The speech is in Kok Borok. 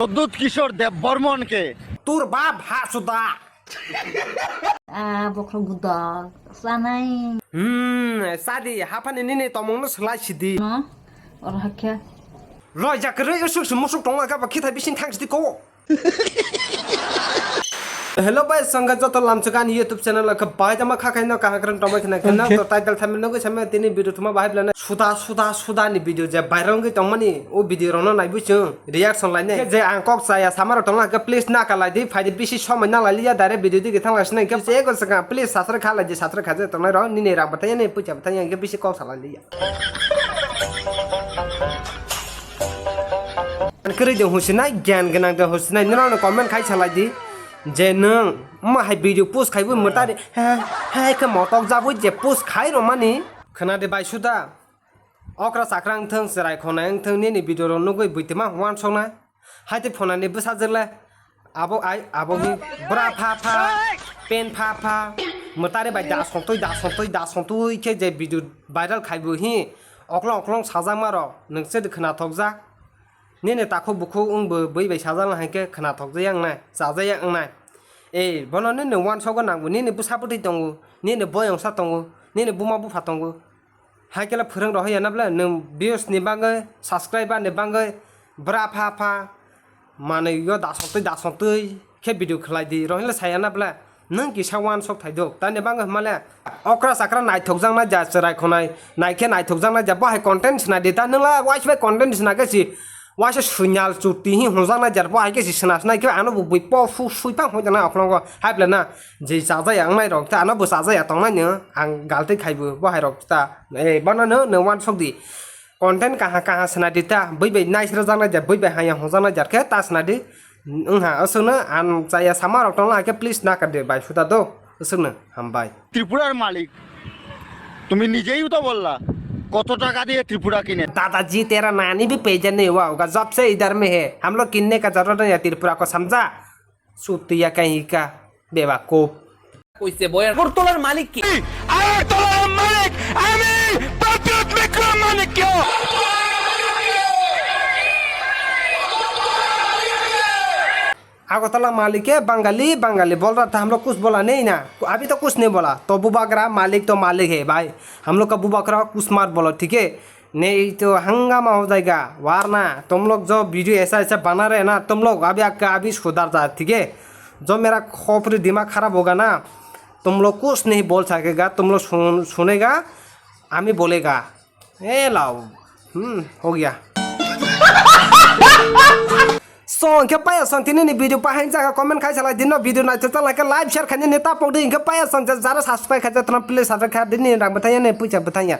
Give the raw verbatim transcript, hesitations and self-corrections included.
প্রদ্যুৎ কিশোর দেববর্মনকে। তোর বাপ হাসুদা। Ah, bokhorok gudak, chanai. Hmm, sadi, haphani nini tomongno slai sidi. No, oro hakhe. Roi jakroi usuk sum musuk tongla gaba khithai bising thang sidi ko. Hello bai, songga joto lamchukani YouTube channel o khe bai tama kha khaino kahakran tongma khna khna to title thamil nugui sama tini video thuma bahai blana suda suda suda ni video je viral wngwi tongmani o video rokno naibu chwng reaction lainai. Khe je ang kok chaya sama rok tongna khe please na kalai di, phai di bisi somoi na lai liya, direct video digi thang lai sinai khe ego sakha please subscribe kha lai di, subscribe kha je tongnai rok nini rang bathai ani pucha bathai ani khe bisi kok salai liya. Kwrwi de husinai, gyan gwnang de husinai, nwrwngno comment khai salai di je nwng ma hai video post khaiwi mwtari ha ha khe motok jabwi je post khai romani. Khna de bai suda. Okra chakra wngthung, chwrai khonai wngthung, nini video rok nugwi buitwma uansuknai. Haitwi phonani bwsajwk le abo ai abo hi bra pha pha, pen pha pha, mwtari bai da songtwi, da songtwi, da songtwi khe je video viral khaibo hi oklong oklong sajakma rok nwng se khwnathokjak. Nini takhuk bukhuk wngbo bui bai sajakna hai khe khwnathokjaya wngnai, chajaya wngnai. Ei, bono nini uansukgo nangbo, nini bwsa bwtwi tongo, nini boyongsa tongo, nini buma bupha tongo. Hai khe le phwrwng rohor ya na bwle, nwng views ni bagwi, subscriber ni bagwi, bra pha pha, manwi yo da songtwi da songtwi khe video khlai di, rohor le saya na bwle, nwng kisa uansuk thai do, tamni bagwi hwnma le okra chakra naithokjaknai ja chwrai khonai, nai khe naithokjaknai ja, bo hai content swnai di ta, nwng le uaisa bai content swnai khe si, Waisa suinyal chuti hi hwnjaknai jar bo hai khe si swnasnai khe ano bo bui po su sui phang hoi tongna okhongo hai bwle na je chajaya wngnai rok ta ano bo chajaya tongnai no ang galtwi khaibo bo hai rok ta ei bono no no uansuk di content kaha kaha swnai di ta bui bai nai sra jaknai jar bui bai haya hwnjaknai jar khe ta swnai di wngha aswkno ang chaya sama rok tongla hai khe please na kar di bai suda do aswkno hambai. ত্রিপুরার মালিক, তুমি নিজেই তো বললা কত টাকা দিয়ে ত্রিপুরা কিনে। दादाजी, तेरा नानी भी पैदा नहीं हुआ होगा, जब से इधर में है। हम लोग किनने का जरूरत नहीं है त्रिपुरा को, समझा? चूतिया कहीं का, बेवकूफ। কইছে বয়ান। আগরতলার মালিক কি? আগরতলার মালিক আমি, প্রদ্যুৎ বিক্রম Manikya. Agartala malik ke Bangali, Bangali bol raha tha, hum log kuch bola nahi na, abhi to kuch nahi bola. To bubagra malik to malik hai bhai, hum log ka bubagra kuch mat bolo, thik hai? Nahi to hangama ho jayega. Warna tum log jo video aisa aisa bana rahe na, tum log abhi ka abhi sudhar jao, thik hai? Jo mera khopri dimag kharab hoga na, tum log kuch nahi bol sakega, tum log sun, sunega, hum hi bolega. Eh, lao. Hmm, ho gaya. So, hingke paya son tini ni video pa hain jaga comment khai salai dino video naithok chalai khe like share khainani tapok di hingke paya son jara subscribe khaijak tano please subscribe kha dini rang bwthai ya ne puisa bwthai ya.